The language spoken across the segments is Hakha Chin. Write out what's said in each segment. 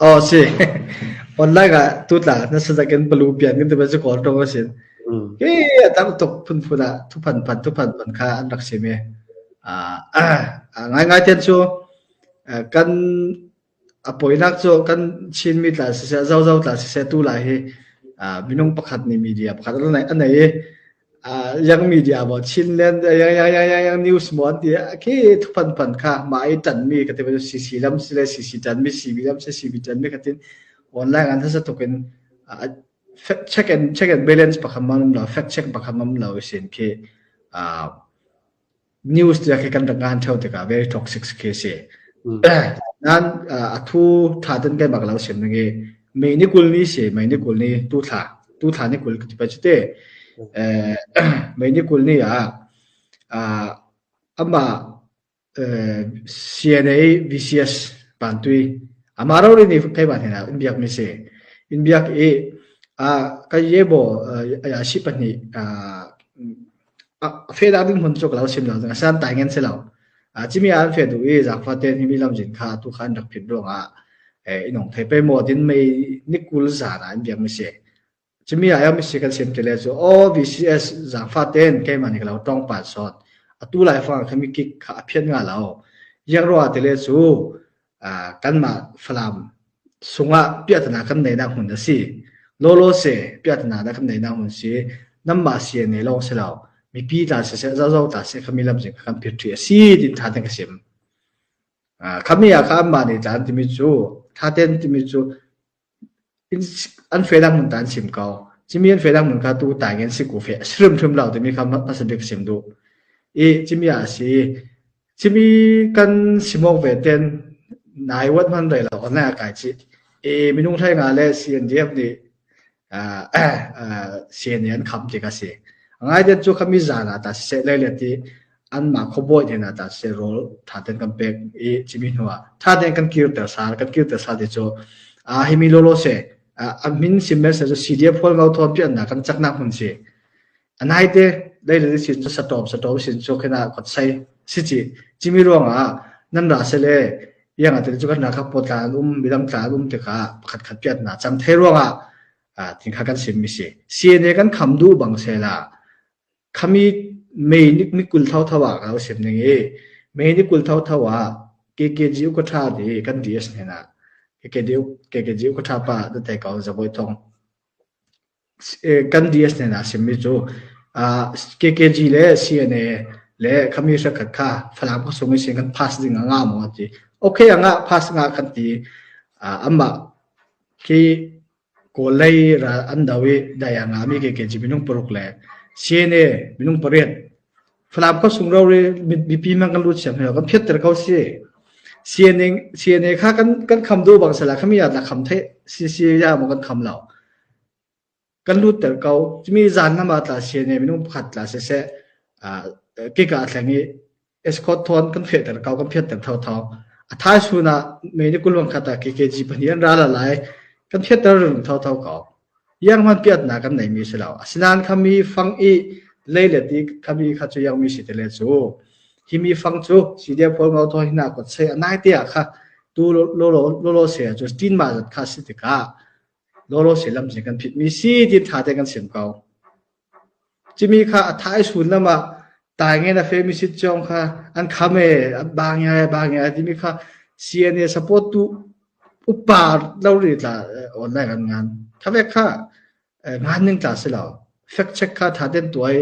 Aw si. Online ah tutla na sazakin palu pian kan ti ba cu kawl tong a sin. Hi a tam tuk phunphun ah thuphan phan thuphan phan kha an rak sim i ngai ngai ten cu kan a poinak cu kan Chinmi tla siseh Zozo tla siseh tu lai hi minung pakhat nih media pakhat an nei i yang media maw Chinland yang yang yang yang yang news maw an ti khi thuphan phan kha mah i ṭanmi ka ti CC lam si le CC ṭanmi CB lam si CB ṭanmi kha tin online an hasa tuk in check and check and balance pakhat man um lo fact check pakhat man um lo sin khi news tiah khi kan rak ngan theo tikah very toxic khi si. Nan a thu tha ten kai bak lo sim ngi mei ni kul ni si mei ni kul ni tu thla tu thla ni kul ti pa chite mei ni kul ni ah ama CNA VCS pantui ama ro ri ni kai ba hna in biak mi si in biak i a kai ye bo aya si pahnih A fe dah ding hmun cu ka lo sim lo ding asan tai ngen si lo. Cimi ah an fe duh i zaangfah tein himi lamzin kha atu kha an rak phit ruangah inong thei pe maw din mei ni 20 zan ah an biak mi si. Cimi ah mi si kan sim ti le cu aw VCS zaangfah tein keimah nih ka lo tong pa sawt. Atu lai fang kha mi kik kha a phiat nga lo. Iang ruah ti le cu kanmah Falam sungah piahtana kan neinak hmun a si. Lawlaw se piahtana dah kan neinak hmun si. Nanmah CNA lawng si lo. Mipi tla siseh, zozo tla seh khami lamzing kha kan phit ṭhi a si tin tha ten ka sim. Khami ah kha anmah nih tla an timi cu tha ten timi cu An fenak hmun ta an chim ko. Cimi an fenak hmun kha tu taing in siku fe a si hrimhrim lo timi kha hmasa bik sim duh. I cimi ah a si. Cimi kan simawk ve ten nai wat hman rei lo online a kai chih. I minung hlei nga le CNDF nih CNA an kham ti ka si. Ngai den cu khami zan ah ta siseh le le ti anmah khuabawi hnen ah tah siseh rawl ṭha tein kan pek i cimi hnu ah ṭha tein kan kirter sal kan kirter sal ti cu himi lawlaw se a min sim mel se cu CDF hual ngau thawn piannak kan caknak hmun si anai te lei le sin cu satawm satawm sin cu khina kot sei si ci cimi ruang ah nan ra se le yang ate cu kan ra kha potla an um midang tla an um tikah pakhat khat piat na cam thei ruang ah tin kha kan sim mi si CNA kan kham du bang se la Khami mei ni 20 thotho ah ka lo sim ning i mei ni 20 thotho ah KKG ukaṭha nih kan DS hnenah KKG KKG ukaṭha pa na te ko zabawi thong kan DS hnenah simmi cu KKG le CNA le khami hrekhat kha Falam ka sung i sin kan pass ding a nga maw ti okay a nga pass nga kan ti amah khi Kawl lei ral an do i dai a ngami KKG minung paruk le CNA minung pariat Falam khua sung rori mipi man kan lut siam heo kan phiatter ko si. CNA CNA kha kan kan kham du bang sala khami ya la kham the CC ya mo kan kham lo. Kan lut ter ko chimi zan nama tla CNA minung pakhat tla se se kika thleng i escort thawn kan fehter ko kan phiatter thotho a thai sun ah mei ni kulwang khat ah KKG pahnih an ral lai kan phiatter rum thotho ko yang man piat na kan nei mi si lo asinain khami fang i lei le ti khami kha chu yang mi si te le cu hi mi fang cu CDF pawl ngau tho hina kot sei anai te ah kha tu lo lo lo lo se chu tin ma zat kha si tikah lo lo se lam sin kan phit mi si tin tha te kan sim ko Cimi kha a thaisun lam ah taingen a femi sitcawng kha an kham ee, an bang ee, bang ee timi kha CNA support tu upa lo ri tla online an ngan. Kha vek kha ngan ning tla si lo. Fact check kha tha den tuai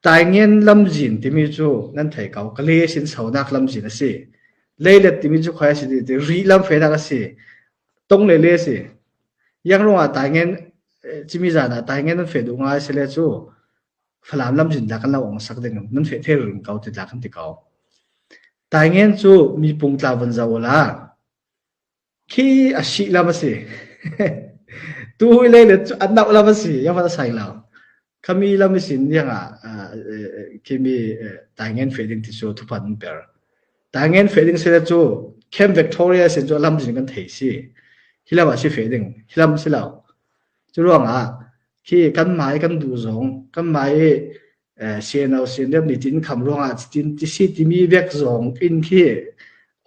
taingen lamzin timi cu nan thei ko. Kale sin sonak lamzin a si. Leilet timi cu khoi a si ti ri lam fenak a si. Tong le le a si. Yang ruangah taingen cimi zan ah taingen nan feh duh ngai sile cu Falam lamzin dah kan lo ong sak ding nan feh the ring ko ti tla kan ti ko. Taingen cu mi pung tla von zo la khi a si lam a si. Tu hui le le cu an nau lam a si yang van a sai lo. Khami lam sin yang ah khimi taingen feh ding ti cu thupan an per. Taingen feh ding sile cu Camp Victoria sin cu lam zin kan thei si. Hi lam ah si feh ding, hi lam si lo. Cu ruangah khi kan mah i kan duh zong, kan mah i CNO CNF nih tin kham ruangah tin ti si timi vek zong in khi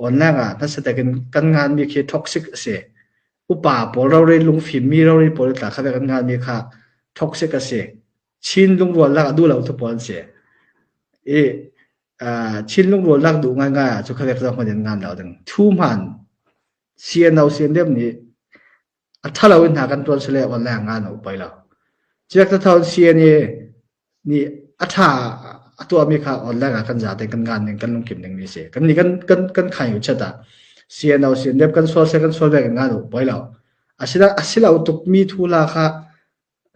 online ah nasa takin kan ngan mi khi toxic a si. Upa pawl rori lungfim mi rori pawl tla kha kan ngan mi kha toxic a si. Chin lungrualnak a duh lo tu pawl an si. I Chin lungrualnak duh ngaingai ah cu kha vek zong hman in ngan lo ding. Thu hman CNO CNDF nih a ṭhalo in hna kan ṭuan sile online ngan a poi lo. Ciak tathawn CNA nih a ṭha a tuahmi kha online ah kan zate kan ngan ning kan lungkim ning mi si. Kan nih kan kan kan khai u chat ah CNO CNDF kan sual se kan sual ve kan ngan u poi lo. Asina asilo tuk mi thu la kha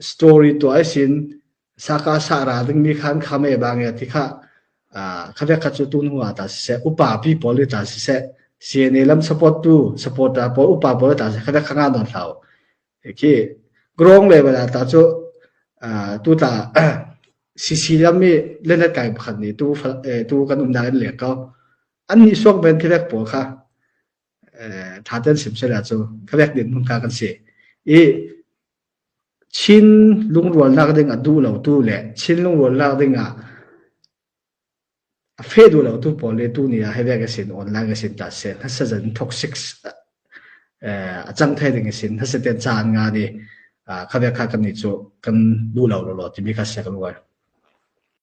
story tuah ai sin saka sa ra ding mi khan khame bang ya ti kha kha vek kha cu tu hnu ah ta siseh upa pi pawl i ta siseh CNA lam support tu supporter pawl upa pawl ta siseh kha vek kha nga non hlau khi grong level ah ta cu tu tla CC lam i lenet kai pakhat nih tu tu kan um in lek ko an nih suak ben khi vek pawl kha tha ten sim sela cu kha vek din mun ka kan si i Chin lungrualnak ding a duh lotu le Chin lungrualnak ding ah a feh duh lotu pawl le tuni ah hei vek a sin online a sin ta seh hnasa zan toxic a cang thai ding a sin hnasa ten caan nga ni kha vek kha kan nih cu kan duh lo lo timi kha sia kan uar.